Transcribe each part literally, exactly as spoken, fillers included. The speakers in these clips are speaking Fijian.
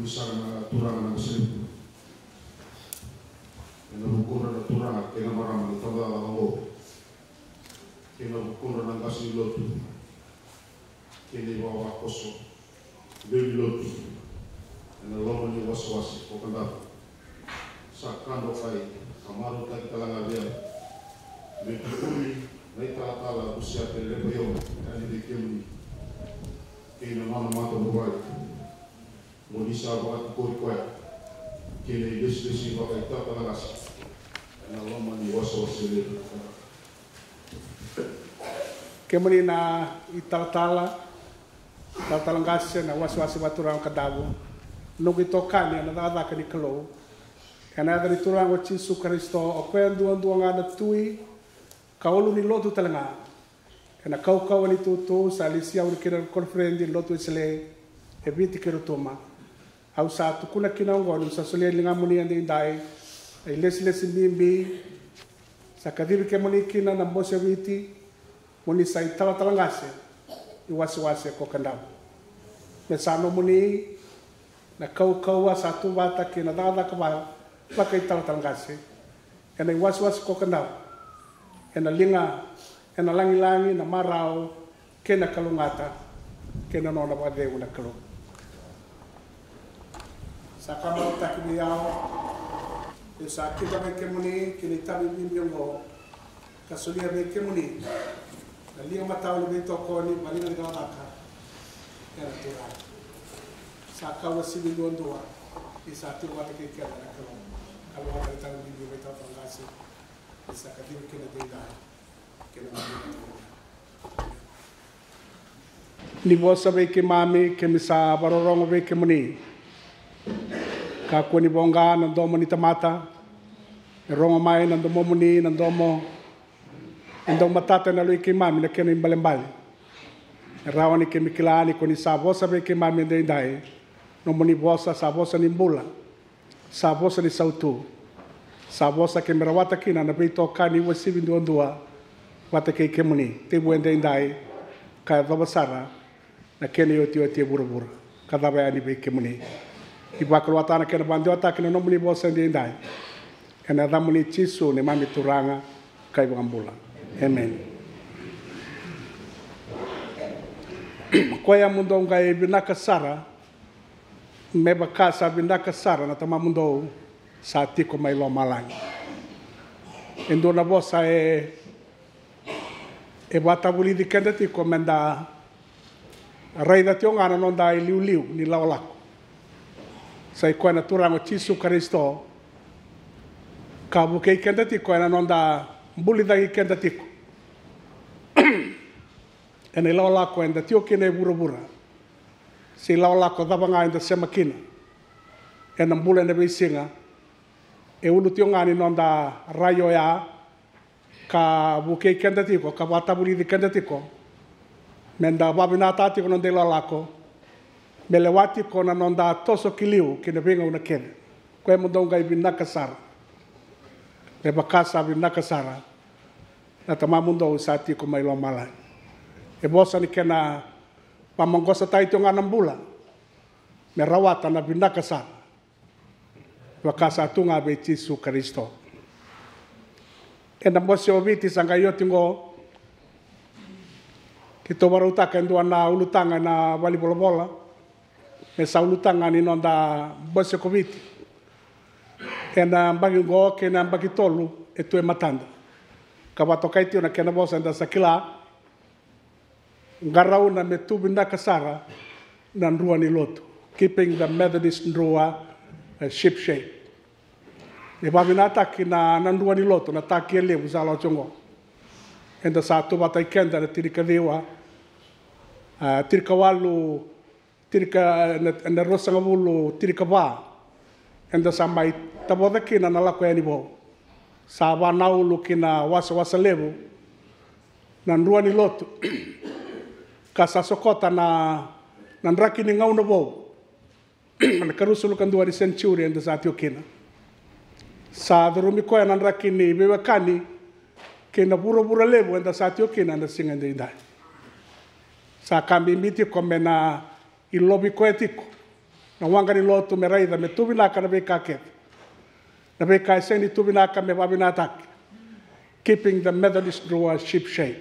Sara na turaga na qase levu. Ena vukudra na turaga kei na marama ni tabacakacaka oqo. Kei na vukudra na qase ni lotu. Kei na ivavakoso lewe ni lotu. Ena loma ni wasewase ko Kadavu. Sa ka dokai ka marautaki tale ga vei au. Me tukuni na italatala Vusiate Lepa Iomo yani vei kemuni. Kei na nona matavuvale. Mo ni sa vakatikori koya kei na ilesilesi vakaitalatala qase ena loma ni wasewase levu. Kemuni na italatala, talatala qase na wasewase vakaturaga Kadavu, noqu itokani ena cakacaka ni Kalou, ena yaca ni Turaga o Jisu Karisito, o koya duadua ga na tui ka ulu ni lotu tale ga. Ena kaukauwa ni tutu sa lesi au kina na koniferedi ni lotu Wesele e Viti kei Rotuma. Au sa tukuna kina oqo niu sa solia e ligamuni edaidai na ilesilesi bibi sa kacivi kemuni kina na Bose o Viti, mo ni sa italatala qase ni wasewase ko Kadavu. Me sa nomuni na kaukauwa sa tu vata kei na cakacaka va- vakaitalatala qase ena iwasewase ko Kadavu, ena liga, ena lagilagi, na marau kei na kalougata kei na nona vakacegu na Kalou. Sa ka marautaki vei au niu sa kida vei kemuni kei na itavi bibi oqo, ka solia vei kemuni na liga matau ni veitokoni, valiga ni cakacaka ena Turaga. Sa ka uasivi duadua ni sa tiko vata kei keda na Kalou. Kalou vata ni tavi bibi vei talatala qase ni sa kacivi kina edaidai kei na matau. Ni vosa vei keimami, keimami sa vakarorogo vei kemuni. Kakua ni voqa na domo ni tamata, e rogo mai na domomuni na domo e dau matata ena yaloi keimami na kena ibalebale. E rawa ni keimami kila ni ko ni sa vosa vei keimami edaidai. Nomuni vosa sa vosa ni bula, sa vosa ni sautu, sa vosa keimami rawata kina na veitokani uasivi duadua vata kei kemuni, tekivu edaidai ka yacova sara na kena iotioti e vuravura ka cava yani vei kemuni. Ni vakalougatataka na kena vakadewataki na nomuni vosa edaidai, ena yacamuni Jisu neimami Turaga ka iVakabula. Emeni. Koya mo dou qai vinaka sara, me vaka sa vinaka sara na Tamamudou sa tiko mai lomalagi. E dua na vosa e, e vakatavulici keda tiko meda raica tiko ga na noda iliuliu ni lakolako. Sa i koya na Turaga o Jisu Karisito ka vukei keda tiko ena noda buli cake keda tiko ena ilakolako eda tiko kina e vuravura, se ilakolako cava ga eda sema kina ena bula ena veisiga. E ulu tiko ga ni noda rai oya ka vukei keda tiko, ka vakatavulici keda tiko meda vakavinakataka tiko na noda ilakolako, me lewa tiko na noda toso ki liu ki na veigauna kece. Koya mo dou qai vinaka sara, me vaka sa vinaka sara na Tamamudou sa tiko mai lomalagi. E vosa ni kena vakamaqosataki tiko ga na bula me rawata na vinaka sara, vaka sa tu ga vei Jisu Karisito. Ena Bose o Viti sa qai oti oqo, keitou vakarautaka e dua na ulutaga ena valenivolavola me sa ulutaga ni noda Bose ko Viti ena yabaki oqo kei na yabaki tolu e tu e matada. Ka vakatokai tiko na kena vosa eda sa kila, qarauna me tu vinaka sara na Drua ni Lotu, keeping the Methodist Drua, uh, ship shape. E vakavinakataki na, na Drua ni Lotu, na taki e levu sa lako tiko oqo. Eda sa tu vata i keda na tinikaciwa, uh, tinikawalu, tinika, na, na ruasagavulu tinikava, eda sa mai tavoca kina na Lako Yani Vou. Sa vanaulu ki na wasawasa levu na Drua ni Lotu, ka sa sokota na, na draki ni gauna vou, na karua sagavulu ka dua ni century eda sa tiko kina. Sa curumi koya na draki ni veiwekani kei na vuravura levu eda sa tiko kina ena siga edaidai. Sa ka bibi tiko me na ilovi koya tiko na waqa ni lotu me raica me tu vinaka na veika kece. Na veika e sega ni tu vinaka me vavinakataki. Keeping the Methodist Drua ship shape.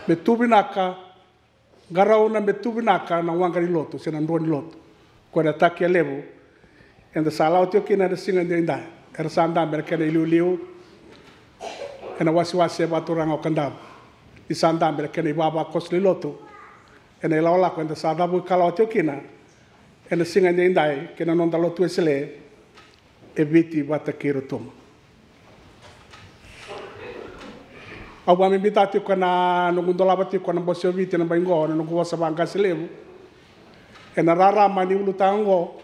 Me tu vinaka, qarauna me tu vinaka na waqa ni lotu se na drua ni lotu. Ko na taki e levu eda sa lawa tiko kina ena siga edaidai. Era sa dabe na kena iliuliu ena wasiwasi e vakaturaga o Kadavu. Ni sa dabe na kena ivavakoso ni lotu ena ilakolako eda sa cavuikalawa tiko kina ena siga edaidai kei na noda lotu Wesele e Viti vata kei Rotuma. Au vakabibitaka tiko ena noqu dolava tiko na Bose o Viti ena bai oqo na noqu vosa vaqase levu ena rarama ni ulutaga oqo,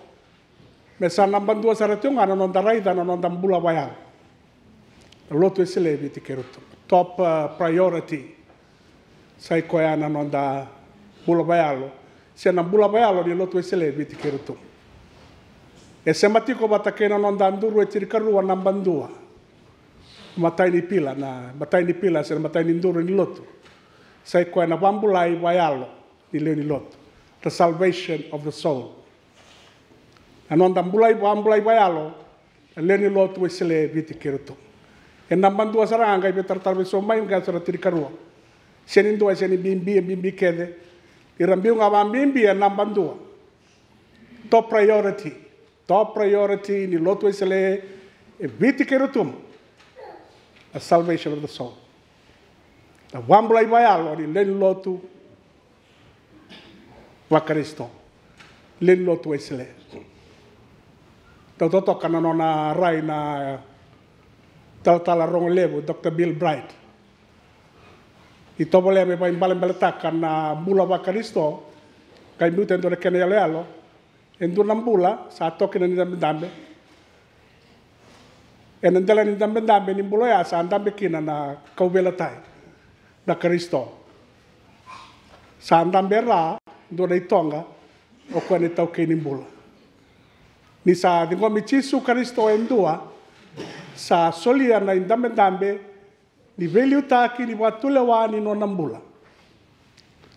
me sa naba dua sara tiko ga na noda raica na noda bula vakayalo. Na lotu Wesele e Viti kei Rotuma. Top, uh, priority. Sa i koya na noda bula vakayalo, se na bula vakayalo ni lotu Wesele e Viti kei Rotuma. E sema tiko vata kei na noda duru e tinikarua naba dua. Matai ni pila, na matai ni pila se na matai ni duru ni lotu. Sa i koya na vabulai vakayalo ni lewe ni lotu. The salvation of the soul. Na noda bulai, vabulai vakayalo na lewe ni lotu Wesele e Viti kei Rotuma. E naba dua sara ga, qai veitaratara vei so mai, qai sara tinikarua. Sega ni dua, sega ni bibi, e bibi kece. Ira biu ga vakabibi e naba dua. Top priority. Top priority ni lotu Wesele e Viti kei Rotuma. The salvation of the soul. Na vabulai vakayalo ni lewe ni lotu vaKarisito, lewe ni lotu Wesele. Dau totoka na nona rai na talatala rogo levu, Dr Bill Bright. Ni tovolea me vakaibalebaletaka na bula vaKarisito, qai biuta e dua na kena iyaloyalo, e dua na bula sa toka kina ni dabedabe. Ena dela ni dabedabe ni bula oya sa dabe kina na kauveilatai, na Karisito. Sa dabe e ra, dua na itoqa, o koya na itaukei ni bula. Ni sa ciqomi Jisu Karisito e dua, sa solia na idabedabe ni veiliutaki ni vakatulewa ni nona bula.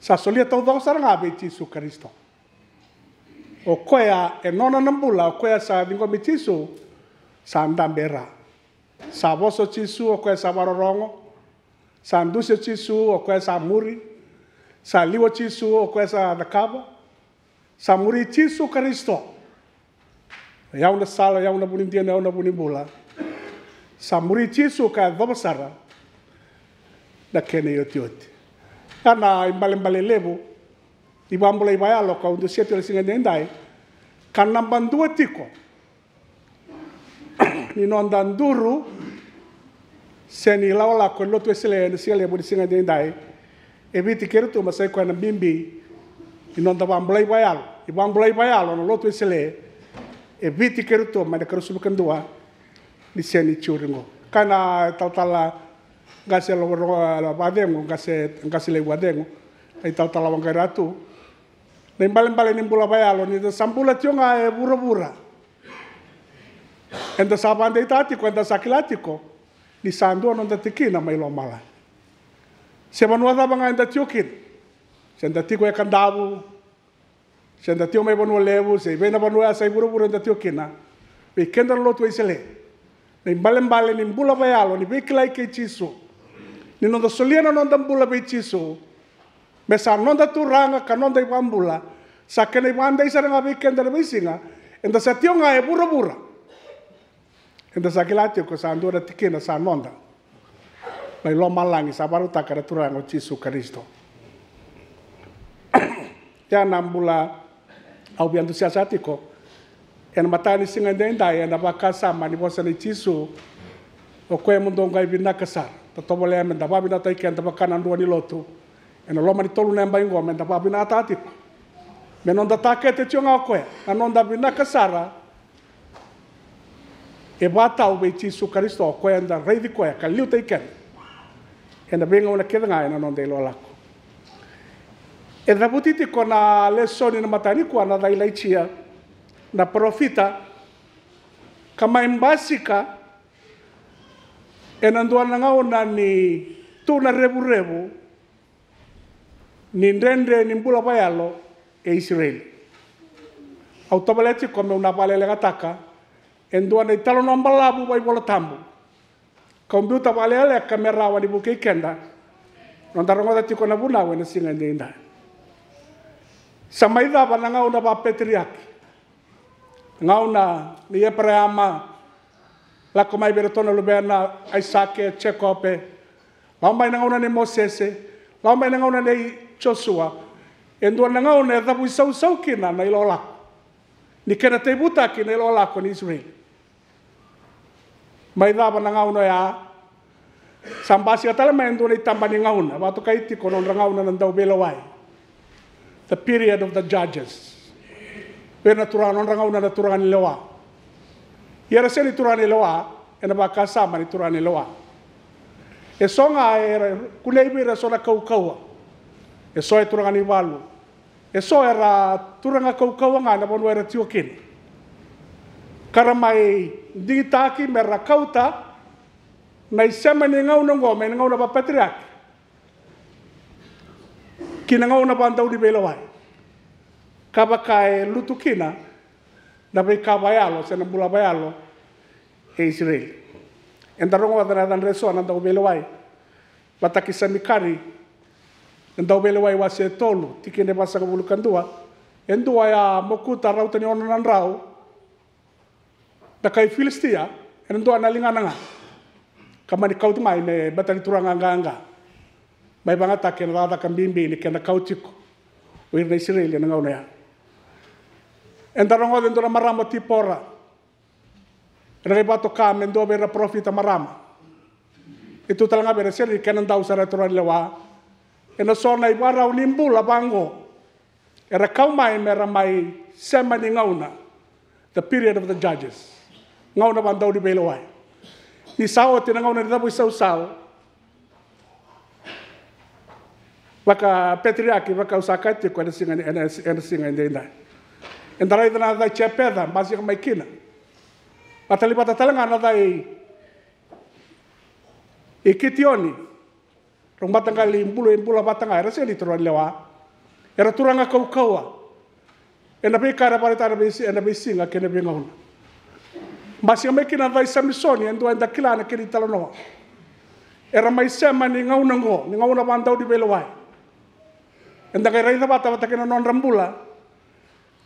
Sa solia taucoko sara ga vei Jisu Karisito. O koya e nona na bula, o koya sa ciqomi Jisu, sa dabe e ra. Sa vosa o Jisu, o koya sa vakarorogo. Sa dusi o Jisu, o koya sa muri. Sa liwa o Jisu, o koya sa cakava. Sa muri Jisu Karisito. Oi au na sala, oi au na vunidia, oi au na vunibula. Sa muri Jisu ka yacova sara na kena iotioti. Ya na ibalebale levu ni vakabulai vakayalo kau dusia tiko ena siga edaidai, ka naba dua tiko ni noda duru se ni lakolako e lotu Wesele ena siga levu ni siga edaidai, e Viti kei Rotuma, sa i koya na bibi ni noda vakabulai vakayalo. Ni vakabulai vakayalo na lotu Wesele e Viti kei Rotuma ena ikaruasagavulu ka dua ni senijiuri oqo. Kaya na talatala qase lo, lo, lo, vakacegu, qase, qase levu vakacegu, na italatala Waqairatu. Na ibalebale ni bula vakayalo, ni da sa bula tiko ga e vuravura, eda sa vakadeitaka tiko, eda sa kila tiko ni sa dua noda tikina mai lomalagi. Se vanua cava ga eda tiko kina, se da tiko e Kadavu, se da tiko mai Vanua Levu, se i vei na vanua ya sa i vuravura eda tiko kina, vei keda na lotu Wesele, na ibalebale ni bula vakayalo, ni veikilai kei Jisu, ni noda solia na noda bula vei Jisu me sa noda Turaga ka noda iVakabula, sa kena ivakadei sara ga vei keda na veisiga. Eda sa tiko ga e vuravura, eda sa kila tiko sa dua na tikina sa noda mai lomalagi, sa vakarautaka na Turaga o Jisu Karisito. Ya na bula au via dusia sara tiko ena mataka ni siga edaidai, ena vakasama ni vosa nei Jisu: O koya mo dou qai vinaka sara. Da tovolea me da vakavinakataki keda vaka na drua ni lotu ena loma ni tolu na yabaki oqo, me da vakavinakataka tiko. Me noda takete tiko ga o koya na noda vinaka sara e vakatau vei Jisu Karisito, o koya eda raici koya ka liutaki keda ena veigauna kece ga ena noda ilakolako. E cavuti tiko na lesoni na mataka nikua na ca i Ilaijia na parofita, ka mai basika ena dua na gauna ni tu na revurevu ni dredre ni bula vakayalo e Isireli. Au tovolea tiko meu na vakalekalekataka e dua na italanoa balavu vakaivolatabu, kau biuta vakalekaleka me rawa ni vukei keda noda rogoca tiko na vunau ena siga edaidai. Sa mai cava na gauna vakapeteriaki, gauna nei Eparaama, lako mai vei iratou na luvena, Aisake, Jekope, lako mai na gauna nei Mosese, lako mai na gauna nei Josua. E dua na gauna e cavuisausau kina na ilakolako ni kena teivutaki na ilakolako ni Isireli. Mai cava na gauna oya, sa basika tale mai e dua na itaba ni gauna, vakatokai tiko na nodra gauna na dauveilewai. The period of the judges. Vei ira na turaga, nodra gauna na turaga ni lewa. Ia era sega ni turaga ni lewa ena vakasama ni turaga ni lewa. E so ga era kunei vei ira e so na kaukauwa. E so e turaga ni valu. E so era turaga kaukauwa ga ena vanua era tiko kina. Ka ra mai digitaki me ra kauta na isema ni gauna oqo mai na gauna vakapeteriaki ki na gauna vakadauniveilewai, ka vaka e lutu kina na veika vakayalo se na bula vakayalo e Isireli. Eda rogoca na yacadra e so na dauveilewai, vata kei Samikari, na dauveilewai wase tolu, tikina e vasagavulu ka dua. E dua ya mokuta rauta ni ono na drau na kai Filisitia ena dua na ligana ga, ka mani kauta mai me beta ni turaga qaqa, mai vagataki ena cakacaka bibi ni kena kau tiko o ira na Isireli ena gauna ya. Eda rogoca e dua na marama o Tipora, ena qai vakatoka me dua vei ira na parofita marama. E tu tale ga vei ira e sega ni kena dau sara e turaga ni lewa. Ena so na ivakarau ni bula vaqo era kau mai me ra mai sema ni gauna, the period of the judges, gauna vakadauniveilewai. Ni sa oti na gauna ni cavuisausau vakapeteriaki, vaka au sa kaya tiko ena siga, ena, ena siga edaidai. Eda raica na yaca i Jepeca, basika mai kina. Vakatalevata tale ga na yaca i Kitioni. Rau mataqali bula, bula vata ga, era sega ni turaga ni lewa. Era turaga kaukauwa ena veika era vakaraitaka ena veisiga kei na veigauna. Basika mai kina na yaca i Samisoni, e dua eda kila na kena italanoa. Era mai sema ni gauna oqo, ni gauna vakadauniveilewai. Eda qai raica vata, vata kei na nodra bula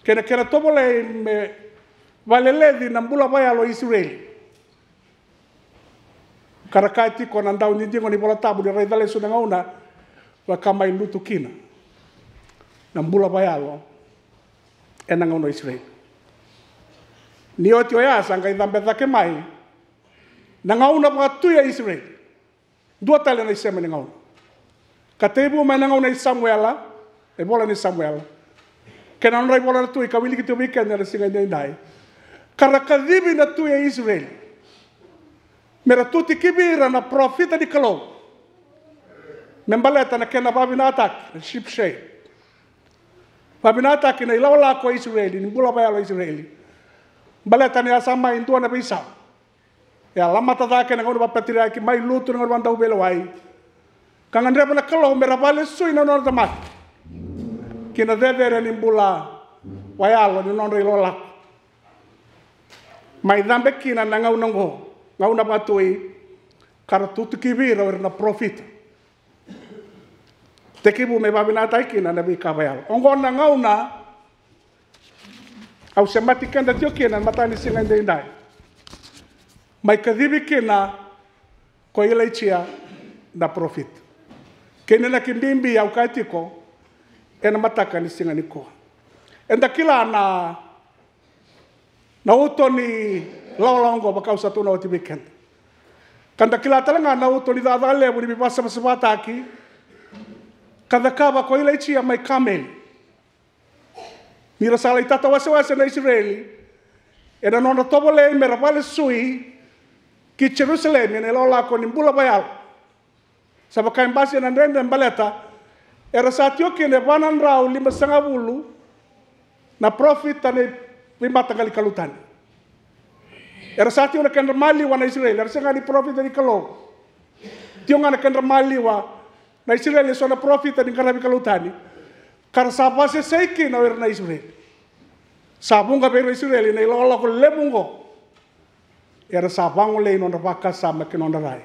kei na kena tovolei me vakaleleci na bula vakayalo i Isireli. Ka ra kaya tiko na dau didigo ni Vola Tabu ni raica lesu na gauna vaka mai lutu kina na bula vakayalo ena gauna o Isireli. Ni oti oya sa qai cabe cake mai na gauna vakatui e Isireli. Dua tale na isema ni gauna ka tekivu mai na gauna i Samuela, na ivola nei Samuela, kei na nodra ivola na tui ka wiliki tiko vei keda ena siga edaidai. Ka ra kacivi na tui e Isireli me ra tutikivi ira na parofita ni Kalou me baleta na kena vakavinakataki, na sheep shearing, vakavinakataki na ilakolako e Isireli, ni bula vakayalo e Isireli. Baleta ni a sa mai dua na veisau. E a lamata cake na gauna vakapeteriaki, mai lutu na gauna vakadauniveilewai, ka gadreva na Kalou me ra vakalesui na nodra tamata ki na cecere ni bula vakayalo ni nodra ilakolako. Mai cabe kina na gauna oqo, gauna vakatui, ka ra tutikivi ira o ira na parofita. Tekivu me vakavinakataki kina na veika vakayalo. Oqo na gauna au semati keda tiko kina ena mataka ni siga edaidai. Mai kacivi kina ko Ilaijia na parofita. Kei na inaki bibi au kaya tiko ena mataka ni siga nikua. Eda kila na na uto ni lawalawa oqo vaka au sa tukuna oti vei keda. Ka da kila tale ga na uto ni cakacaka levu ni veivakasavasavataki ka cakava ko Ilaijia mai Kameli. Ni ra sa lai tatawasewase na Isireli ena nodra tovolei me ra vakalesui ki Jerusalemi ena ilakolako ni bula vakayalo. Sa vaka e basika na dredre baleta era sa tiko kina e va na drau limasagavulu na parofita ni veimataqali kalou tani. Era sa tiko na kedra maliwa na Isireli, era sega ni parofita ni Kalou. Tiko ga na kedra maliwa na Isireli eso na parofita ni qaravi kalou tani. Ka ra sa vakasesei kina o ira na Isireli. Sa vuqa vei ira na Isireli na ilakolako levu oqo. Era sa vagolei nodra vakasama kei nodra rai,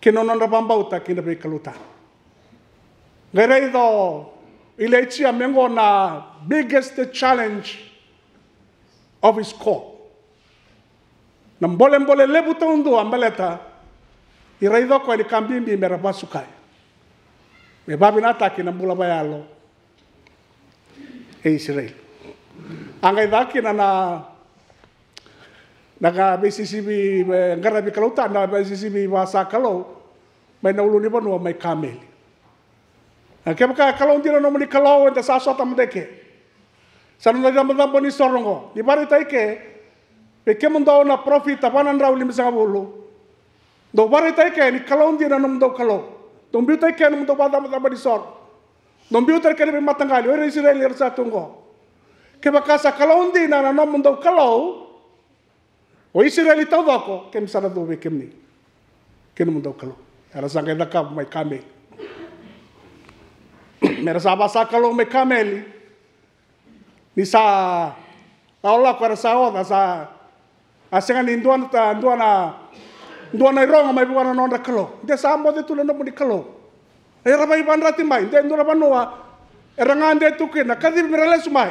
kei na nodra vabauta kei na veikalou tani. Qai raica o Ilaija me oqo na biggest challenge of his call. Na bolebole levu taudua baleta ni raica o koya ni ka bibi mera vasukai, me vavinakataki na bula vakayalo e Isireli. A qai caka kina na, na, na veisisivi, e, qaravi kalou tani, na veisisivi vakasakalou mai na ulunivanua mai Kameli. A, kevaka e Kalou dina na nomuni Kalou, eda sa sota mada eke. Sa noda icabocabo ni soro oqo. Ni vakaraitaki eke vei kemudou na parofita va na drau limasagavulu. Dou vakaraitaki eke ni Kalou dina na nomudou Kalou. Dou biuta eke na nomudou vakacabocabo ni soro. Dou biuta eke na veimataqali, o ira Isireli era sa tu oqo. Kevaka sa Kalou dina na nomudou Kalou, o Isireli taucoko, keimami sa na cuva vei kemuni kei na nomudou Kalou. Era sa qai cakava mai Kameli. Era sa vakasakalou mai Kameli. Ni sa lakolako era sa oca, sa, a sega ni dua na, dua na, dua na irogo mai vua na nodra Kalou. De sa moce tu na nomuni Kalou. Era vakayadrati mai, de dua na vanua era gade tu kina, kacivi mera lesu mai.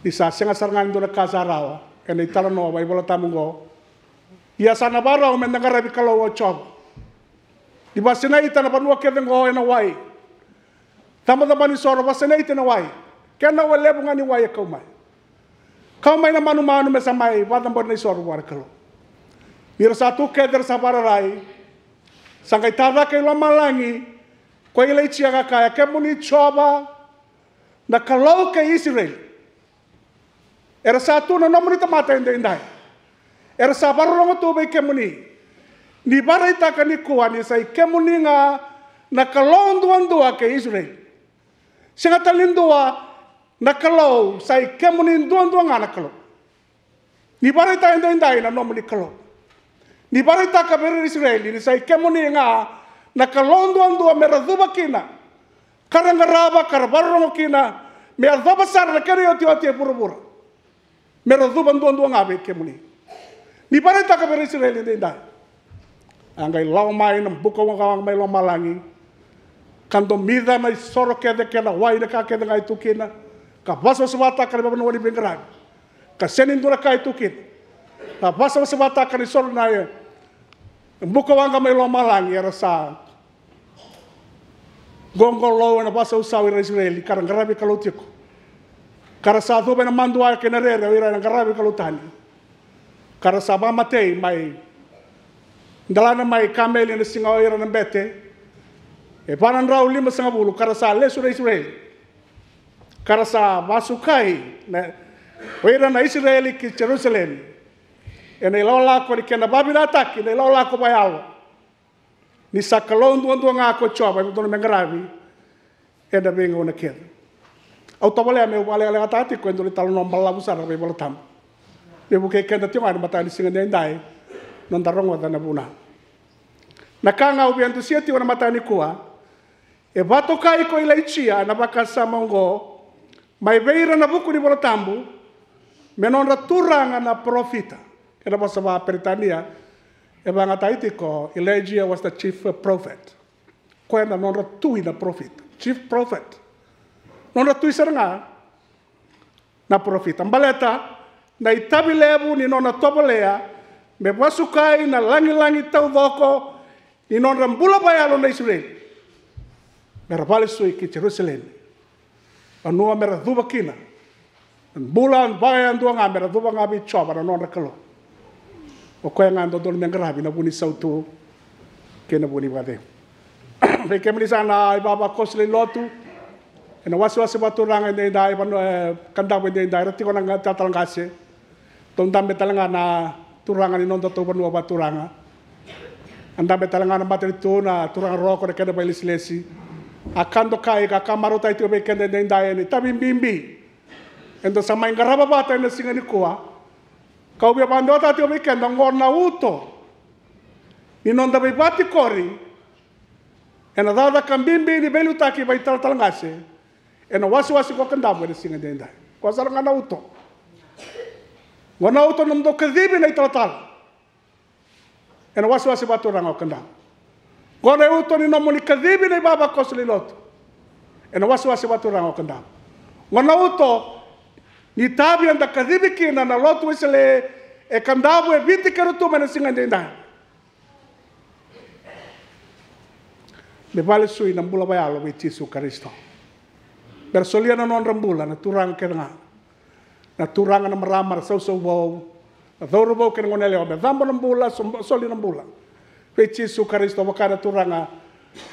Ni sa sega sara ga ni dua na ka sa rawa ena italanoa vakaivolatabu oqo. Ia sa na vakarau meda qaravi Kalou o Jiova. Ni vakasinaita na vanua kece oqo ena wai. Cabocabo ni soro vakasinaita ena wai. Kena wai levu ga ni wai e kau mai. Kau mai na manumanu me sa mai vakacabori na isoro vua na Kalou. Ni ra sa tu kece ra sa vakararai. Sa qai tacake i lomalagi ko Ilaija ka kaya, kemuni Jiova, na Kalou kei Isireli. Era sa tu na nomuni tamata edaidai. Era sa vakarorogo tu vei kemuni. Ni vakaraitaka nikua ni sa i kemuni ga na Kalou duadua kei Isireli. Sega tale ni dua na Kalou, sa i kemuni duadua ga na Kalou. Ni vakaraitaka edaidai na nomuni Kalou. Ni vakaraitaka vei ira na Isireli ni sa i kemuni ga na Kalou duadua me ra cuva kina, ka ra qarava, ka ra vakarorogo kina, me yacova sara na kena iotioti e vuravura. Me ra cuva duadua ga vei kemuni. Ni vakaraitaka vei ira na Isireli edaidai. A qai lako mai na buka waqawaqa mai lomalagi, ka domica na isoro kece kei na wai, na ka kece ga e tu kina, ka vakasavasavataka na vanua ni veiqaravi, ka sega ni dua na ka e tu kina. Ka vakasavasavataka na isoro na, e, buka waqa mai lomalagi, era sa qoqolou ena vakasausau ira na Isireli, ka ra qaravi Kalou tiko. Ka ra sa cuva ena madua kei na rere o ira era qaravi Kalou tani. Ka ra sa vakamatei mai, delana mai Kameli ena siga o ira na bete e va na drau limasagavulu, ka ra sa lesu na Isireli. Ka ra sa vasukai na, o ira na Isireli ki Jerusalemi ena ilakolako ni kena vavinakataki na ilakolako vakayalo. Ni sa Kalou duadua ga ko Jiova e dodonu me qaravi ena veigauna kece. Au tovolea meu vakalekalekataka tiko e dua na italanoa balavu sara na iVolatabu me vukei keda tiko ga ena mataka ni siga edaidai, noda rogoca na vuna. Na ka ga au via dusia tiko ena mataka nikua, e vakatokai ko Ilaija ena vakasama oqo mai vei ira na vuku ni iVolatabu me nodra turaga na parofita. Ena vosa vakaperitania e vakayagataki tiko, Elijah was the chief prophet. Koya na nodra tui na parofita, chief prophet. Nodra tui sara ga na parofita. Baleta na itavi levu ni nona tovolea me vasukai na lagilagi taucoko ni nodra bula vakayalo na Isireli, me ra vakalesui ki Jerusalemi, vanua me ra cuva kina. Na bula vakayadua ga me ra cuva ga vei Jiova na nodra Kalou. O koya ga e dodonu me qaravi na vu ni sautu kei na vu ni vakacegu. Vei kemuni saka na ivavakoso lewe ni lotu, ena wasewase vakaturaga edaidai, Vanua, e, Kadavu edaidai, era tiko na talatala qase. Tou dabe tale ga na turaga ni nodatou vanua vakaturaga. A dabe tale ga na matanitu, na turaga Roko, na kena vakailesilesi. A ka dokai ka, ka marautaki tiko vei keda edaidai ena itavi bibi eda sa mai qarava vata ena siga nikua. Kau via vakadewataka tiko vei keda oqo na uto ni noda veivakatikori ena cakacaka bibi ni veiliutaki vakaitalatala qase, Ena wasewase ko Kadavu ena siga edaidai. Koya sara ga na uto. Qo na uto ni nomudou kacivi na italatala. Ena wasewase vakaturaga o Kadavu. Qo na uto ni nomuni kacivi na ivavakoso ni lotu. Ena wasewase vakaturaga o Kadavu. Qo na uto ni itavi eda kacivi kina na lotu Wesele e Kadavu, e Viti kei Rotuma ena siga edaidai. Me vakalesui na bula vakayalo vei Jisu Karisito. Me ra solia na nodra bula na turaga kece ga. Na turaga, na marama, na sausau vou, na cauravou kei na goneyalewa, me cabo na bula, so-, soli na bula vei Jisu Karisito. Vaka na turaga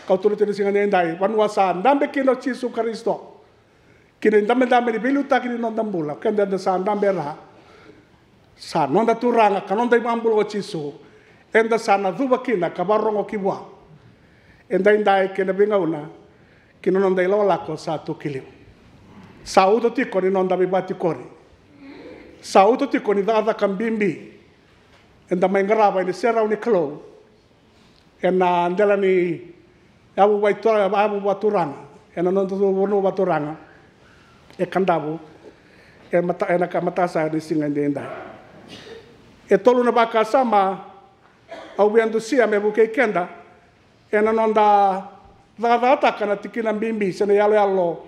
kau tukuna tiko ena siga edaidai, vanua sa dabe kina o Jisu Karisito ki na idabedabe ni veiliutaki ni noda bula, keda eda sa dabe rawa. Sa noda Turaga ka noda iVakabula ko Jisu, eda sa na cuva kina ka vakarorogo ki vua edaidai kei na veigauna, ki na noda ilakolako sa tu ki liu. Sa uto tiko ni noda veivakatikori. Sa uto tiko ni cakacaka bibi eda mai qarava ena iserau ni Kalou, ena dela ni yavu vaitura-, yavu vakaturaga, ena noda vanua vakaturaga e Kadavu, e mata-, ena ka mataka saka ni siga edaidai. E tolu na vakasama au via dusia me vukei keda ena noda cakacakataka na tikina bibi se na yaloyalo,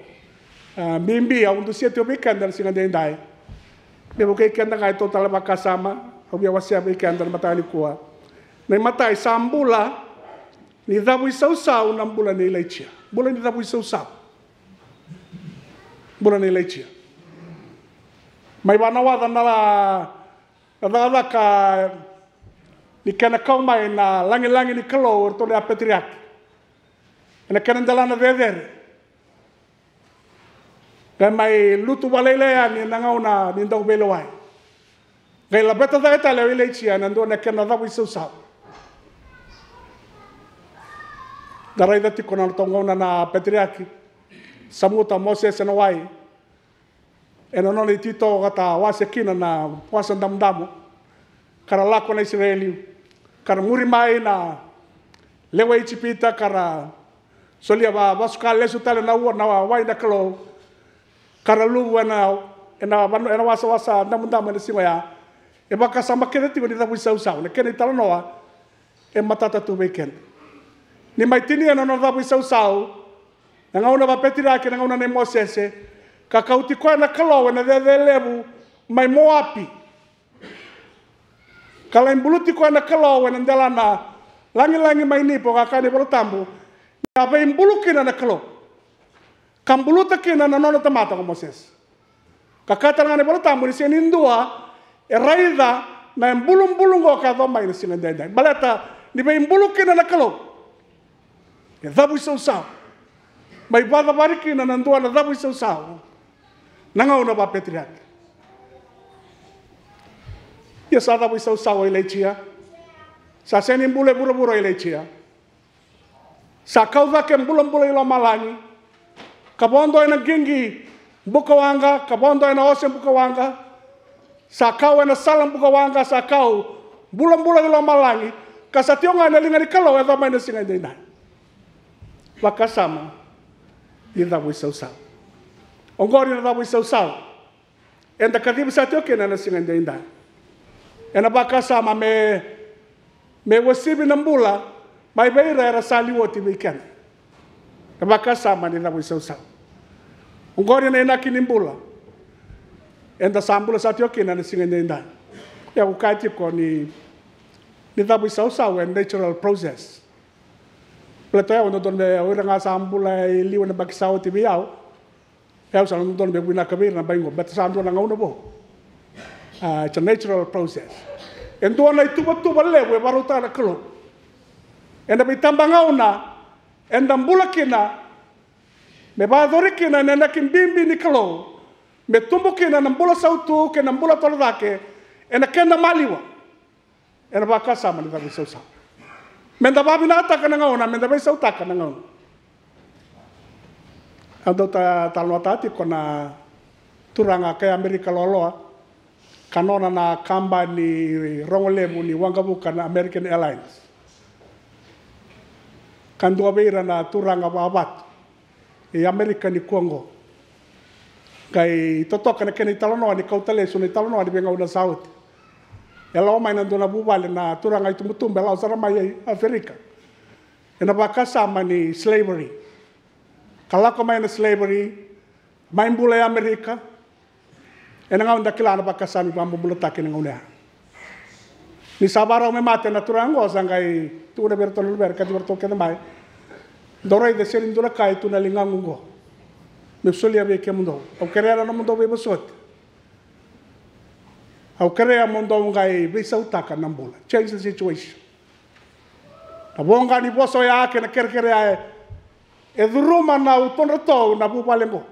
ah, bibi au dusia tiko vei keda na siga edaidai. Me vukei keda ga e tolu tale vakasama au via wasea vei keda na mataka nikua. Na imatai, sa bula ni cavuisausau na bula nei Ilaija. Bula ni cavuisausau. Bula nei Ilaija. Mai vanawaca na, na cakacaka ni kena kau mai na lagilagi ni Kalou o iratou na yapeteriaki ena kena dela na cecere. Qai mai lutu vakalailai yani ena gauna ni dau veilewai. Qai laveta cake tale o Ilaija ena dua na kena cavuisausau. Da raica tiko na nodratou gauna na peteriaki, samuta Mosese ena wai ena nona ititokota, wase kina na Wasa Damudamu, ka ra lako na Isireli, ka ra muri mai na lewe i Ijipita, ka ra solia va-, vasuka lesu tale na ua, na wai na Kalou, ka ra luvu ena, ena vanu-, ena wasawasa damudamu ena siga oya. E vakasama kece tiko ni cavuisausau, na kena italanoa e matata tu vei keda. Ni mai tinia na nona cavuisausau, na gauna vapeteriaki, na gauna nei Mosese, ka kauti koya na Kalou ena cecelevu mai Moapi. Ka lai buluti koya na Kalou ena dela na lagilagi mai Nipo, ka kaya na iVola Tabu ni a veibulu kina na Kalou. Ka buluta kina na nona tamata ko Mosese. Ka kaya tale ga na iVola Tabu ni sega ni dua e raica na ibulubulu oqo ka yaco mai na siga edaidai. Baleta ni veibulu kina na Kalou. E cavuisausau. Mai vacavari kina na dua na cavuisausau. Na gauna vapeteriaki. Ia sa cavuisausau o Ilaija. Sa sega ni bula e vuravura o Ilaija. Sa kau cake bulabula i lomalagi, ka vodo ena qiqi bukawaqa, ka vodo ena ose bukawaqa. Sa kau ena sala bukawaqa, sa kau bulabula i lomalagi, ka sa tiko ga ena liga ni Kalou e yaco mai na siga edaidai. Vakasama ni cavuisausau. Oqori na cavuisausau eda kacivi sa tiko kina ena siga edaidai. Ena vakasama me, me uasivi na bula mai vei ira era sa liu oti vei keda. Na vakasama ni cavuisausau. Oqori na inaki ni bula eda sa bula sa tiko kina ena siga edaidai. Ia au kaya tiko ni, ni cavuisausau e natural process. Baleta o yau au dodonu me, o ira ga sa bula e liu ena yabaki sa oti vei au, e au sa na dodonu meu vinaka vei ira na yabaki oqo, baleta sa dua na gauna vou. Ah, it's a natural process. E dua na ituvatuva levu e vakarautaka na Kalou ena veitabagauna eda bula kina, me vakayacori kina na inaki bibi ni Kalou, me tubu kina na bula sautu kei na bula torocake ena keda maliwa. Ena vakasama ni cavuisausau. Meda vakavinakataka na gauna, meda veisautaka na gauna. Au dau ta-, talanoataka tiko na turaga kai Amerika loaloa, ka nona na kabani rogo levu ni waqavuka na American Airlines. Ka dua vei ira na turaga vakavatu i Amerika nikua oqo. Qai totoka na kena italanoa ni kauta lesu na italanoa ni veigauna sa oti. E lawa mai na dua na vuvale na turaga itubutubu, e lawa sara mai Aferika. Ena vakasama ni slavery. Ka lako mai na slavery, mai bula e Amerika. Ena gauna da kila na vakasama ni vakabobulataki ena gauna ya. Ni sa varau me mate na turaga oqo, sa qai tukuna vei iratou na luvera, kaci vei iratou kece mai. Dou raica, e sega ni dua na ka e tu na ligaqu oqo meu solia vei kemudou. Au kerea na nomudou veivosoti. Au kerea mo dou qai veisautaka na bula. Change the situation. Na voqa ni vosa oya kei na kerekere ya e, e curuma na utodratou na vuvale oqo.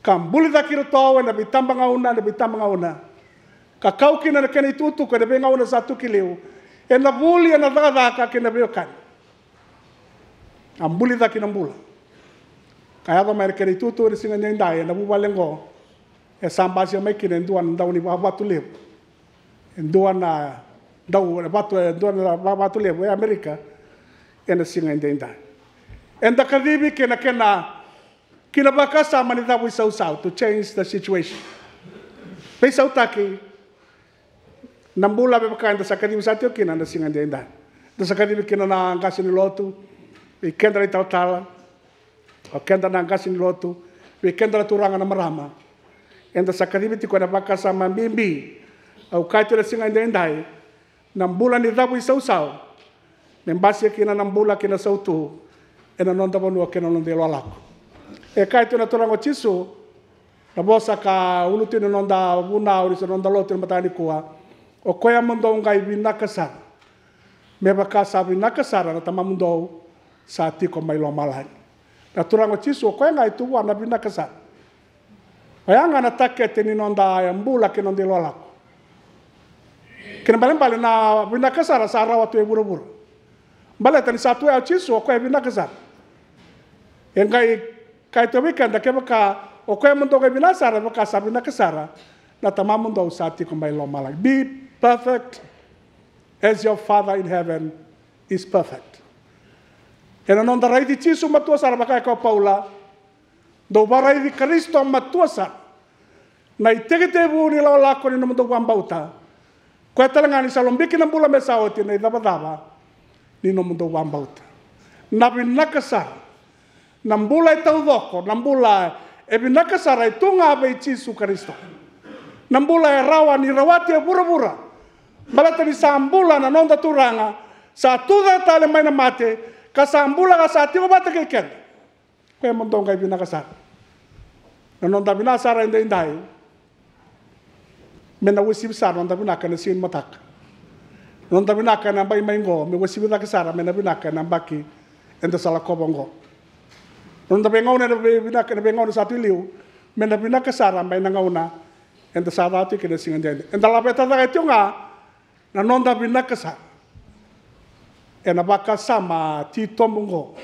Ka buli cake iratou ena veitabagauna, ena veitabagauna. Ka kau kina na kena itukutuku ena veigauna sa tu ki liu. Ena vuli, ena cakacaka kei na veiwekani. A buli cake na bula. Ka yaco mai na kena itutu ena siga edaidai, ena vuvale oqo. E sa basika mai kina e dua na dau ni vavatu levu. E dua na dau, e vatu, e dua na vavatu levu e Amerika. Ena siga edaidai. Eda kacivi kina, kena, kina vakasama ni cavuisausau, to change the situation. Veisautaki na bula me vaka eda sa kacivi sa tiko kina na siga edaidai. Da sa kacivi kina na qase ni lotu, vei keda na italatala, o keda na qase ni lotu, vei keda na turaga na marama. Eda sa kacivi tiko ena vakasama bibi. Au kaya tiko na siga edaidai, na bula ni cavuisausau. Me basika kina na bula kei na sautu ena noda vanua kei na noda ilakolako. E kaya tiko na Turaga o Jisu, na vosa ka ulutu ni noda vunau, ni sa noda lotu ena mataka nikua. O koya mo dou qai vinaka sara, me vaka sa vinaka sara na Tamamudou sa tiko mai lomalagi. Na Turaga o Jisu, o koya ga e tu vua na vinaka sara. Oya ga na takete ni noda bula kei na noda ilakolako. Kena ibalebale na vinaka sara sa rawa tu e vuravura. Baleta ni sa tu ya o Jisu, o koya e vinaka sara. E qai kaya tu vei keda, kevaka o koya mo dou qai vinaka sara, vaka sa vinaka sara na Tamamudou sa tiko mai lomalagi. Be perfect as your Father in heaven is perfect. Ena noda raici Jisu matua sara, vaka e kaya o Paula, dou vakaraici Karisito matua sara. Na itekitekivu ni lakolako ni nomudou vakabauta. Koya tale ga ni sa lobiki na bula me sa oti, na icavacava ni nomudou vakabauta. Na vinaka sara. Na bula e taucoko, na bula e vinaka sara e tu ga vei Jisu Karisito. Na bula e rawa ni rawati e vuravura. Baleta ni sa bula na noda Turaga, sa tucake tale mai na mate, ka sa bula ka sa tiko vata kei keda. Koya mo dou qai vinaka sara. Na noda vinaka sara edaidai, me na uasivi sara na noda vinaka ena siga ni mataka. Na noda vinaka ena yabaki mai qo, me uasivi cake sara mai na vinaka ena yabaki eda sa lakova oqo. Na noda veigauna ena vei-, vinaka ena veigauna sa tu i liu, me na vinaka sara mai na gauna eda sa caka tiko kina ena siga edaidai. Eda laveta cake tiko ga na noda vinaka sara ena vakasama titobu oqo,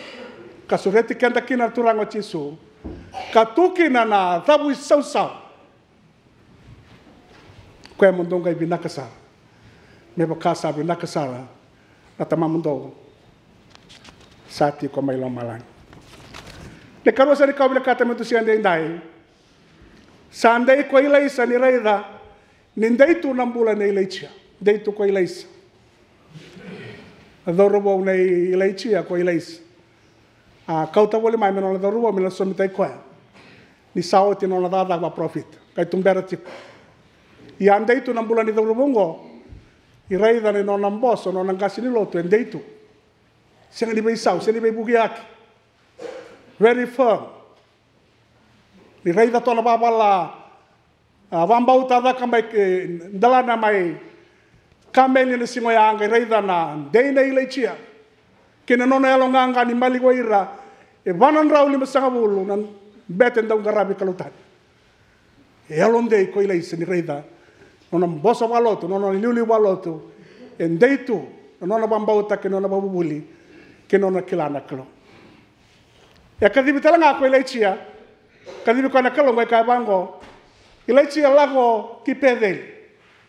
ka sureti keda kina na Turaga o Jisu, ka tu kina na cavuisausau. Koya mo dou qai vinaka sara, me vaka sa vinaka sara na Tamamudou sa tiko mai lomalagi. Na ikarua sa ni ka au vinakata me tou siga edaidai, sa dei ko Ilaisa ni raica ni dei tu na bula nei Ilaija. Dei tu ko Ilaisa. Na cauravou nei Ilaija ko Ilaisa. A kauta voli mai me nona cauravou me na sosomitaki koya ni sa oti na nona cakacaka vakaparofita, qai tubera tiko. Ia a dei tu na bula ni cauravou oqo. I raica ni nona boso, nona qase ni lotu, e dei tu. Sega ni veisau, sega ni veivukiyaki. Very firm. Ni raica tu na vavala, a, vakabauta caka mai, e, delana mai kameli ena siga oya, qai raica na dei nei Ilaija kei na nona yaloqaqa ni maliwai ira e va na drau limasagavulu na bete dau qaravi kalou tani. E yalodei ko Ilaisa ni raica nona boso vakalotu, nona liuliu vakalotu, e dei tu na nona vakabauta kei na nona vakavuvuli kei na nona kila na Kalou. E kacivi tale ga ko Ilaija, kacivi koya na Kalou, qai kaya vaqo, Ilaija, lako ki Peceli.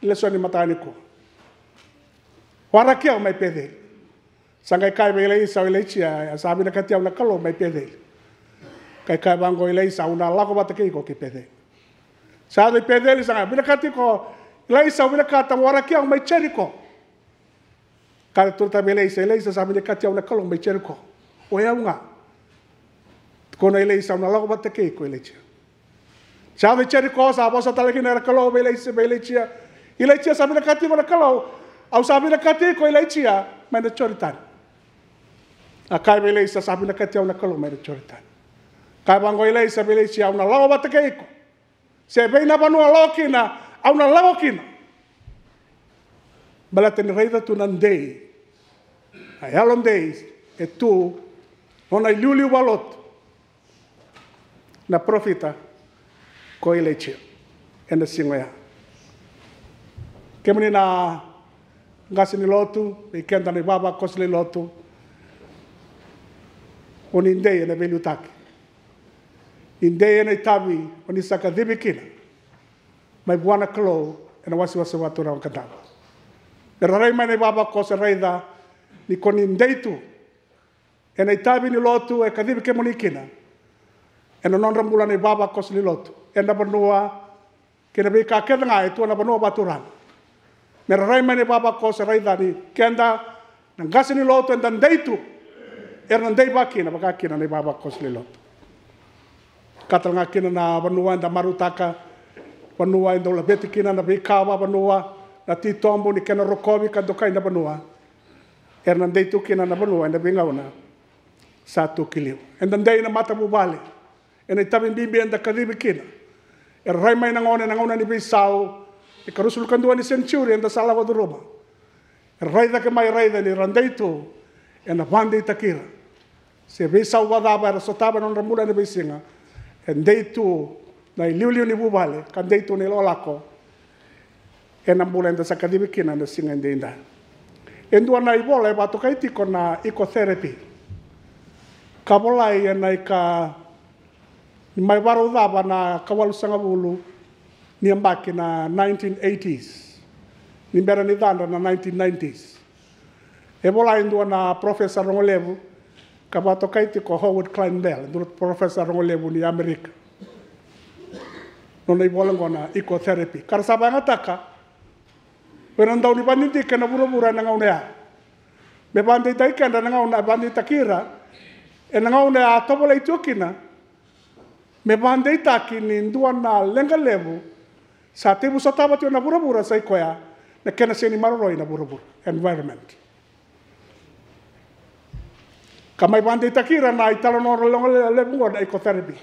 Lesoni mataka nikua. Waraki au mai Peceli. Sa qai kaya vei Ilaisa o Ilaija, sa vinakati au na Kalou mai Peceli. Qai kaya vaqo o Ilaisa, au na lako vata kei iko ki Peceli. Sa yaco i Peceli, sa qai vinakati iko, Ilaisa, au vinakata mo waraki au mai Jeriko. Kaya tale tiko vei Ilaisa, Ilaisa, sa vinakati au na Kalou mai Jeriko. O yau ga. Tukuna o Ilaisa, au na lako vata kei iko, Ilaisa. Sa yaco i Jeriko, sa vosa tale kina na Kalou vei Ilaisa, vei Ilaisa. Ilaisa, sa vinakati iko na Kalou. Au sa vinakati iko, Ilaisa, mai na Joritani. A kaya vei Ilaisa, sa vinakati au na Kalou mai na Joritani. Kaya vaqo o Ilaisa vei Ilaisa, au na lako vata kei iko. Se vei na vanua o lako kina, au na lako kina. Baleta ni raica tu na dei, na yalo dei e tu, nona iliuliu vakalotu na parofita ko Ilaisa ena siga oya. Kemuni na qase ni lotu, vei keda na ivavakoso lewe ni lotu, o ni dei ena veiliutaki. Ni dei ena itavi o ni sa kacivi kina mai vua na Kalou ena wasewase vakaturaga o Gadava. Me ra rai mai na ivavakoso, raica ni ko ni dei tu ena itavi ni lotu e kacivi kemuni kina, ena nodra bula na ivavakoso ni lotu, ena vanua kei na veika kece ga e tu ena vanua vakaturaga. Me ra rai mai na ivavakoso, raica ni keda na qase ni lotu eda dei tu, era na dei vakakina, vaka kina na ivavakoso ni lotu. Ka tale ga kina na vanua eda marautaka, vanua e dau laveti kina na veika vakavanua, na titobu ni kena rokovi ka dokai na vanua. Era na dei tu kina na vanua ena veigauna sa tu ki liu. Eda dei na matavuvale ena itavi bibi eda kacivi kina. Era rai mai na gone ena gauna ni veisau, ikaruasagavulu ka dua ni senitiuri eda sa lako curuma. Era rai cake mai, raica ni ra dei tu, ena vakadeitaki ira. Se veisau vakacava era sotava ena nodra bula ena veisiga, e dei tu na iliuliu ni vuvale, ka dei tu na ilakolako ena bula eda sa kacivi kina ena siga edaidai. E dua na ivola e vakatokai tiko na ecotherapy, ka volai ena ika ni mai varau cava na ikawalusagavulu ni yabaki na nineteen eighties, ni bera ni cadra na nineteen nineties. E vola e dua na parofesa rogolevu ka vakatokai tiko Howard Cline Bell, e dua na parofesa rogolevu ni Amerika. Nona ivola oqo na ecotherapy, ka ra sa vakayagataka o ira na dau ni vakadidike ena vuravura ena gauna ya. Me vakadeitaki keda ena gauna, vakadeitaki ira ena gauna ya a tovolei tiko kina, me vakadeitaki ni dua na leqa levu sa tekivu sotava tiko na vuravura, sa i koya na kena sega ni maroroi na vuravura, environment. Ka mai vakadeitaki ira na italanoa rogo levu oqo na ecotherapy.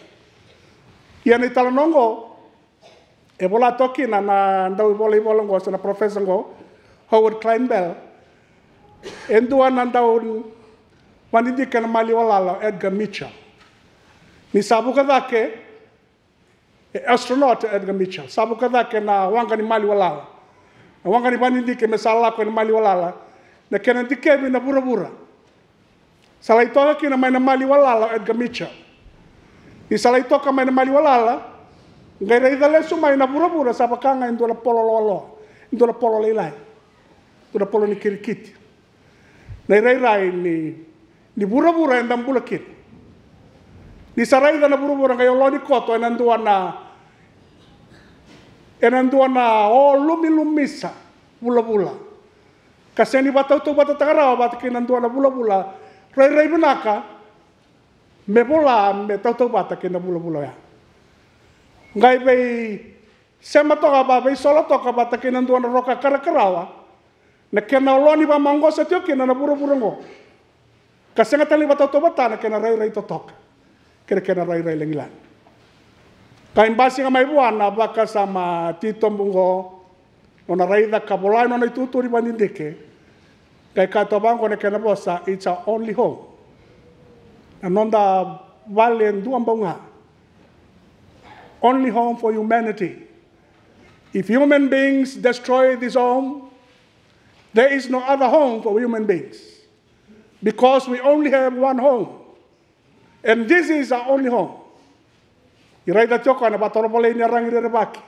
Ia na italanoa oqo e vola toka kina na dau ivola, ivola oqo se na parofesa oqo, Howard Cline Bell, e dua na dau vakadidike ena maliwa lala o Edgar Mitchell. Ni sa vuka cake e astronaut o Edgar Mitchell, sa vuka cake na waqa ni maliwa lala, na waqa ni vakadidike me sa lako ena maliwa lala, na kena dikevi na vuravura. Sa lai toka kina mai na maliwa lala o Edgar Mitchell. Ni sa lai toka mai na maliwa lala, qai raica lesu mai na vuravura sa vaka ga e dua na polo loaloa, e dua na polo lailai, dua na polo ni kirikiti. Na irairai ni, ni vuravura eda bula kina. Ni sa raica na vuravura qai olo ni koto ena dua na, ena dua na o lumilumisa vulavula, ka sega ni vakatautauvatataka rawa vata kei na dua na vulavula rairai vinaka me vola, me tautauvata kei na vulavula oya. Qai veisema toka, vakaveisolo toka vata kei na dua na roka karakarawa, na kena olo ni vakamaqosa tiko kina na vuravura oqo, ka sega tale ni vakatautauvata na kena rairai totoka kei na kena rairai lagilagi. Qai basika mai vua na vakasama titobu oqo, nona raica ka vola e nona itutu ni vakadidike. Qai kaya toka vaqo na kena vosa, "It's our only home." Na noda vale duabau ga. Only home for humanity. If human beings destroy this home, there is no other home for human beings. Because we only have one home. And this is our only home. Ni raica tiko na vakatovolei ni yaragi rerevaki,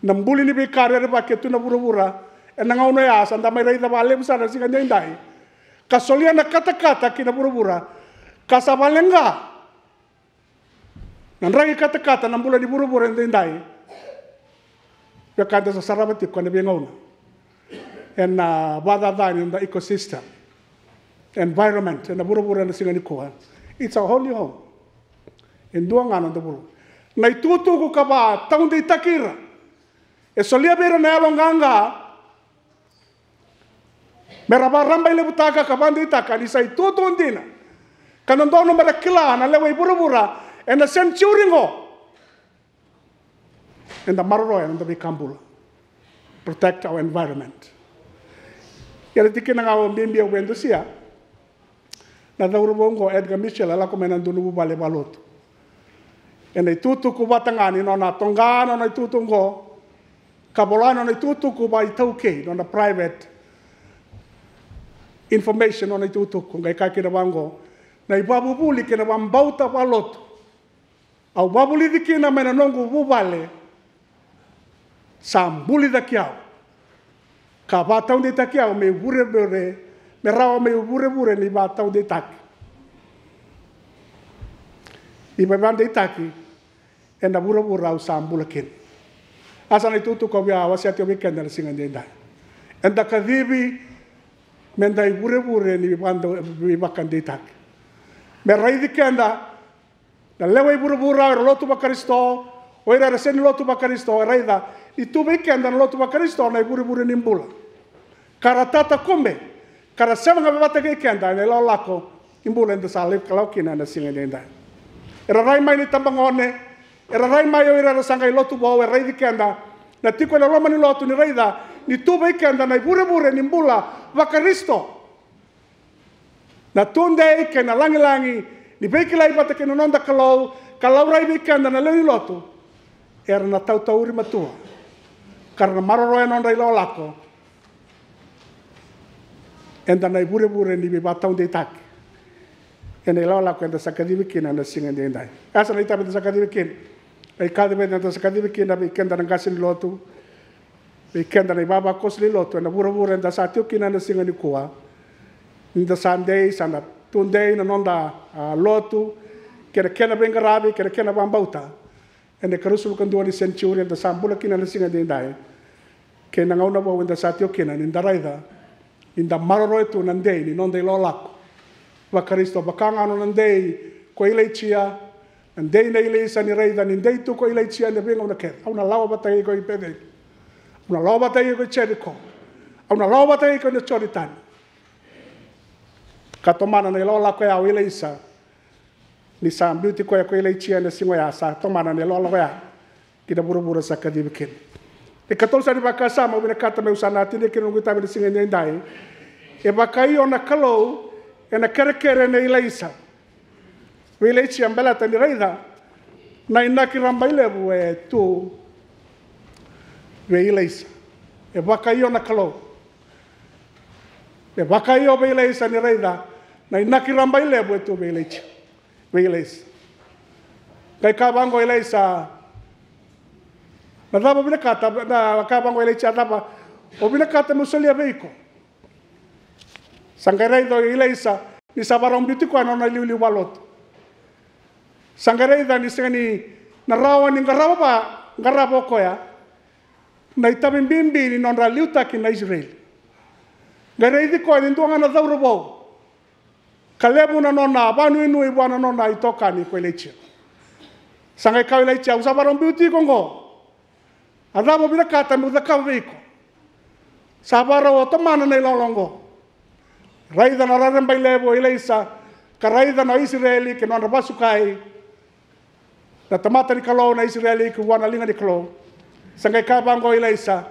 na buli ni veika rerevaki e tu na vuravura ena gauna oya, sa da mai raica vakalevu sara na siga daidai, ka solia na katakata ki na vuravura, ka sa vakaleqa Na draki katakata na bula ni vuravura edaidai. Vaka eda sa sarava tiko ena veigauna ena vakacaca ni noda ecosystem, environment, ena vuravura ena siga nikua. It's a holy home. E dua ga na noda vuravura. Na itukutuku ka vakataudeitaki ira, e solia vei ira na yalo qaqa me ra vakarabailevutaka ka vakadeitaka ni sa itukutuku dina. Ka dodonu me ra kila na lewe i vuravura ena century qo. Eda maroroya na noda veika bula. Protect our environment. Ia na tikina ga au bibi au veidusia, na cauravou oqo Edgar Mitchell, e lako mai na dua na vuvale vakalotu. Ena itukutuku vata ga ni nona toqa na nona itukutuku oqo, ka vola na nona itukutuku vakaitaukei, nona private information, nona itukutuku, qai kaya kina vaqo: Na ivakavuvuli kei na vakabauta vakalotu au vakavulici kina mai na noqu vuvale sa bulicaki au ka vakataudeitaki au me ivurevure, me rawa me ivurevure ni vakataudeitaki, ni vakadeitaki ena vuravura au sa bula kina. A sa na itukutuku au via wasea tiko vei keda na siga edaidai. Eda kacivi meda ivurevure ni vaka-, ni vakadeitaki. Me raici keda na lewe i vuravura, o ira lotu vaKarisito, o ira era sega ni lotu vaKarisito, e raica ni tu vei keda na lotu vaKarisito na ivurevure ni bula. Ka ra tatakube, ka ra sema ga me vata kei keda ena ilakolako ni bula eda sa lako kina ena siga edaidai. Era rai mai na itabagone, era rai mai o ira era sa qai lotu vou, e raici keda na tiko ena loma ni lotu, ni raica ni tu vei keda na ivurevure ni bula vaKarisito. Na tudei kei na lagilagi ni veikilai vata kei na noda Kalou, ka laurai vei keda na lewe ni lotu, era na tautauri matua ka ra na maroroya na nodra ilakolako. Eda na ivurevure ni veivakataudeitaki ena ilakolako eda sa kacivi kina ena siga edaidai. E sa na itavi eda sa kacivi kina. Qai kacivi eda sa kacivi kina vei keda na qase ni lotu, vei keda na ivavakoso ni lotu ena vuravura eda sa tiko kina ena siga nikua. Nida sa dei, sa na tudei na noda, a, lotu kei na kena veiqaravi kei na kena vakabauta ena ikaruasagavulu ka dua ni century eda sa bula kina ena siga edaidai, kei na gauna vou eda sa tiko kina, nida raica nida maroroya tu na dei ni noda ilakolako vaKarisito, vaka ga na nona dei ko Ilaija, na dei nei Ilaisa, ni raica ni dei tu ko Ilaija ena veigauna kece. Au na lawa vata kei iko i Peceli. Au na lawa vata kei iko i Jeriko. Au na lawa vata kei iko ena Joritani. Ka tomana na ilakolako oya o Ilaisa, ni sa biuti koya ko Ilaija ena siga oya, sa tomana na ilakolako oya ki na vuravura sa kacivi kina. E katolu sa ni vakasama au vinakata meu sa na tini kina noqu itavi ena siga edaidai. E vakaio na Kalou ena kerekere nei Ilaisa vei Ilaija, baleta ni raica na inaki rabailevu e tu vei Ilaisa. E vakaio na Kalou. E vakaio vei Ilaisa ni raica na inaki rabailevu e tu vei Ilaija, vei Ilaisa. Qai kaya vaqo o Ilaisa, na cava o vinakata, na kaya vaqo o Ilaija, cava o vinakata meu solia vei iko? Sa qai raica o Ilaisa ni sa vakarau biuti koya na nona iliuliu vakalotu. Sa qai raica ni sega ni na rawa ni qarava va, qarava o koya na itavi bibi ni nodra liutaki na Isireli. Qai raici koya ni dua ga na cauravou, ka levu na nona vakanuinui vua na nona itokani ko Ilaija. Sa qai kaya o Ilaija, au sa vakarau biuti iko oqo. A cava o vinakata meu cakava vei iko? Sa vakarau tomana na ilakolako oqo. Raica na rarabailevu o Ilaisa, ka raica na Isireli kei na nodra vakasukai na tamata ni Kalou na Isireli ki vua na liga ni Kalou. Sa qai kaya vaqo o Ilaisa,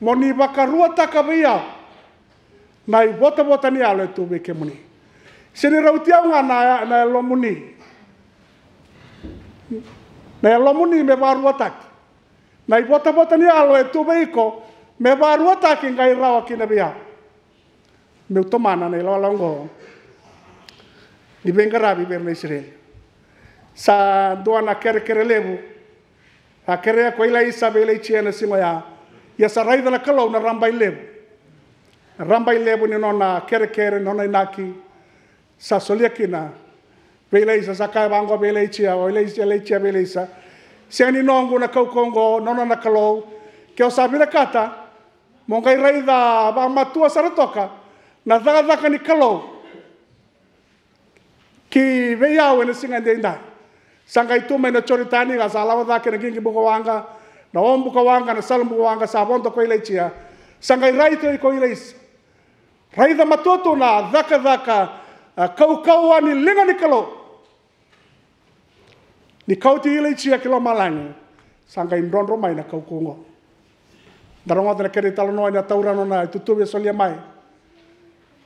mo ni vakaruataka vei au na ivotavota ni yalo e tu vei kemuni. Se ni rauti au ga na, na yalomuni, na yalomuni me vakaruataki. Na ivotavota ni yalo e tu vei iko me vakaruataki, qai rawa kina vei au meu tomana na ilakolako oqo ni veiqaravi vei ira na Isireli. Sa dua na kerekere levu a kerea ko Ilaisa vei Ilaija ena siga oya. Ia sa raica na Kalou na rabailevu, na rabailevu ni nona kerekere, nona inaki. Sa solia kina Vei Ilaisa sa kaya vaqo vei Ilaitia, o Ilaitia, Ilaitia vei Ilaisa, sega ni noqu na kaukauwa oqo, nona na Kalou. Ke o sa vinakata mo qai raica vakamatua sara toka na cakacaka ni Kalou ki vei au ena siga edaidai. Sa qai tu mai na Joritani, ka sa lako cake na qiqi bukawaqa, na o bukawaqa, na salu bukawaqa, sa vodo ko Ilaitia. Sa qai rai tu ko Ilaisa. Raica matua tu na cakacaka, a, kaukauwa ni liga ni Kalou. Ni kauti Ilaitia ki lomalagi, sa qai drodro mai na kaukauwa oqo. Da rogoca na kena italanoa ni a taura nona itutuvi e solia mai.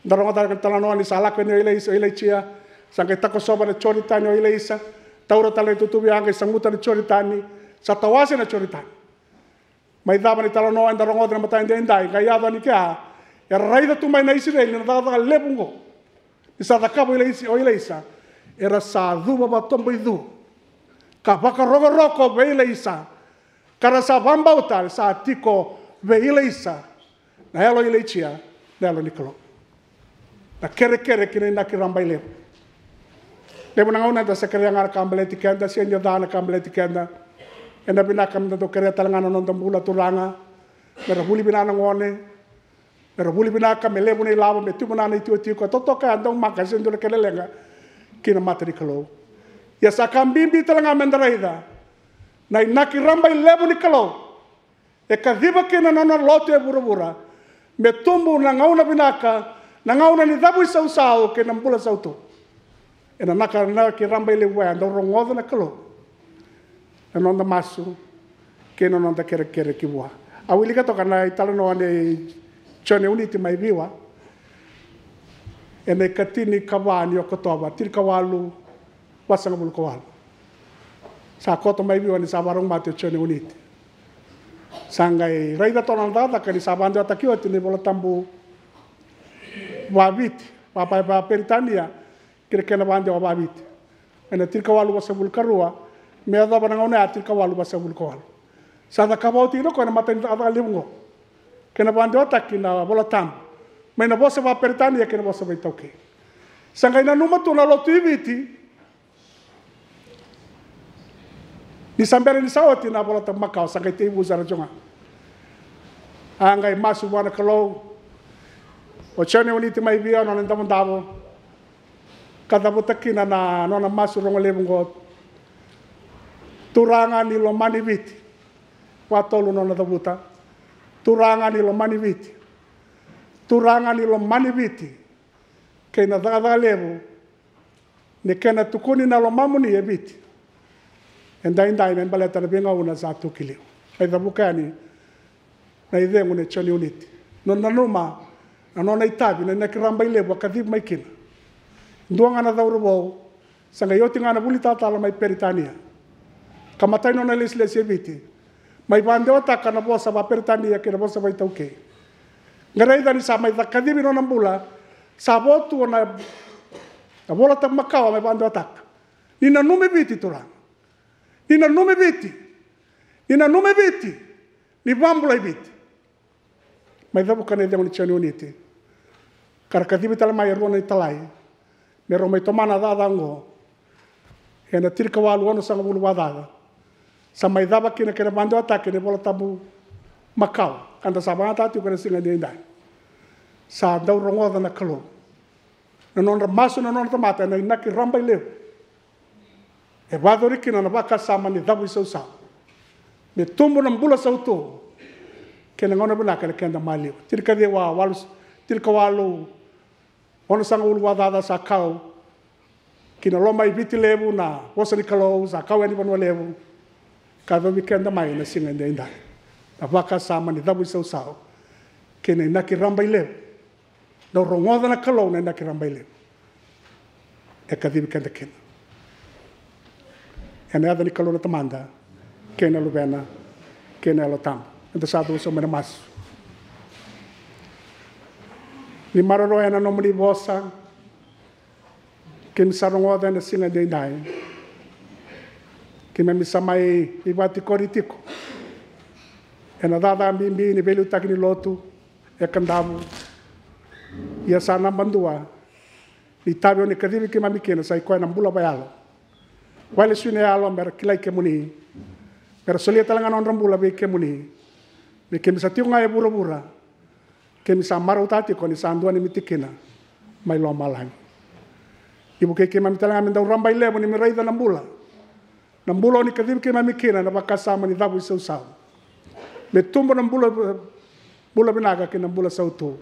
Da rogoca na kena italanoa ni sa lako yani o Ilaisa, o Ilaitia, sa qai takosova na Joritani o Ilaisa, taura tale na itutuvi, a qai saguta na Joritani, sa tawase na Joritani. Mai cava na italanoa eda rogoca ena mataka edaidai, qai yaco yani kea, era raica tu mai na Isireli na cakacaka levu oqo. Ni sa cakava o Ilaisa, o Ilaisa, era sa cuva vatoboicu ka vakarokoroko vei Ilaisa, ka ra sa vakabauta sa tiko vei Ilaisa na yalo i Ilaitia, na yalo ni Kalou. Na kerekere ki na inaki rabailevu. Levu na gauna eda sa kerea ga na ka baleti keda, sega ni o ca na ka baleti keda. Ena vinaka meda dau kerea tale ga na noda bula, Turaga, mera vuli vinaka na gone, mera vuli vinaka, me levu na ilavo, me tu vinaka na itikotiko, e totoka, e daumaka, e sega ni dua na kena leqa ki na mata ni Kalou. Ia sa ka bibi tale ga meda raica na inaki rabailevu ni Kalou. E kaciva kina na nona lotu e vuravura me tubu na gauna vinaka, na gauna ni cavuisausau kei na bula sautu. Ena naka, na inaki rabailevu oya, dau rogoca na Kalou na noda masu kei na noda kerekere ki vua. Au wilika toka na italanoa nei Jone Uniti mai Viwa ena ikatini ka va ni Okotova, tinikawalu vasagavulu ka walu. Sa koto mai Viwa ni sa vakarau mate o Jone Uniti. Sa qai raica toka na cakacaka ni sa vakadewataki oti na iVola Tabu vakaviti, vaka, vakaperitania, kei na kena vakadewa vakaviti. Ena tinikawalu vasagavulu ka rua me yacova na gauna ya, tinikawalu vasagavulu ka walu. Sa cakava oti kina o koya na imatai ni cakacaka levu oqo, kei na vakadewataki na iVola Tabu mai na vosa vakaperitania kei na vosa vakaitaukei. Sa qai nanuma tu na lotu i Viti ni sa bera ni sa oti na iVola Tabu Makawa, sa qai tekivu sara tiko ga. A qai masu vua na Kalou o Jone Uniti mai Viwa, nona idavodavo, ka cavuta kina na nona masu rogo levu oqo: Turaga ni lomani Viti. Vakatolu nona cavuta: Turaga ni lomani Viti. Turaga ni lomani Viti kei na cakacaka levu ni kena tukuni na lomamuni e Viti edaidai me baleta na veigauna sa tu ki liu. Mai cavuka yani na icegu nei Jone Uniti. Nona nanuma na nona itavi na inaki rabailevu a kacivi mai kina. Dua ga na cauravou, sa qai oti ga na vuli talatala mai Peritania, ka matai nona lesilesi e Viti, mai vakadewataka na vosa vakaperitania kei na vosa vakaitaukei. Qai raica ni sa mai kacivi nona bula, sa vo tu na, na iVola Tabu Makawa mai vakadewataka. Ni nanumi Viti, Turaga. Ni nanumi Viti. Ni nanumi Viti. Ni vakabulai Viti. Mai cavuka na icegu nei Jone Uniti, ka ra kacivi tale mai e rua na italai me rau mai tomana na cakacaka oqo. Ena tinikawalu onosagavulu vakacaca sa mai cava kina kei na vakadewataki na iVola Tabu Makawa, ka da sa vakayagataka tiko ena siga edaidai. Sa dau rogoca na Kalou na nodra masu na nona tamata ena inaki rabailevu. E vakayacori kina na vakasama ni cavuisausau me tubu na bula sautu kei na gauna vinaka ena keda maliwa. Tinikaciwa walu, tinikawalu onosagavulu vakacaca sa kau ki na loma i Viti Levu na vosa ni Kalou, sa kau yani Vanua Levu, ka yacovi keda mai na siga edaidai. Na vakasama ni cavuisausau kei na inaki rabailevu. Dau rogoca na Kalou na inaki rabailevu e kacivi keda kina. Ena yaca ni Kalou na Tamada, kei na Luvena, kei na Yalo Tabu. Eda sa cuva sobu mai na masu. Ni maroroya na nomuni vosa keimami sa rogoca ena siga edaidai. Keimami sa mai ivakatikori tiko ena cakacaka bibi ni veiliutaki ni lotu e Kadavu. Ia sa naba dua Na itavi o ni kacivi keimami kina sa i koya na bula vakayalo. Wale sui na yalo me ra kilai kemuni, me ra solia tale ga na nodra bula vei kemuni. Me keimami sa tiko ga e vuravura, keimami sa marautaka tiko ni sa dua neimami tikina mai lomalagi. Ni vukei keimami tale ga me dau rabailevu ni me raica na bula, na bula o ni kacivi keimami kina, na vakasama ni cavu isausau. Me tubu na bula, bula vinaka kei na bula sautu.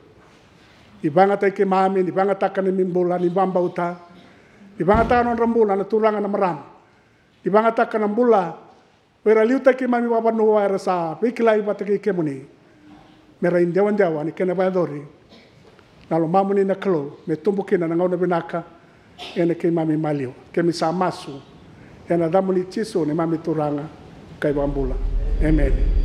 Ni vagataki keimami, ni vagataka na neimami bula ni vabauta, ni vagataka na nodra bula na turaga na marama, ni vagataka na bula o ira liutaki keimami vakavanua era sa veikilai vata kei kemuni. Me ra idewadewa ni kena vakayacori na lomamuni na Kalou, me tubu kina na gauna vinaka ena keimami maliwa. Keimami sa masu ena yacamuni Jisu neimami Turaga ka iVakabula. Emeni.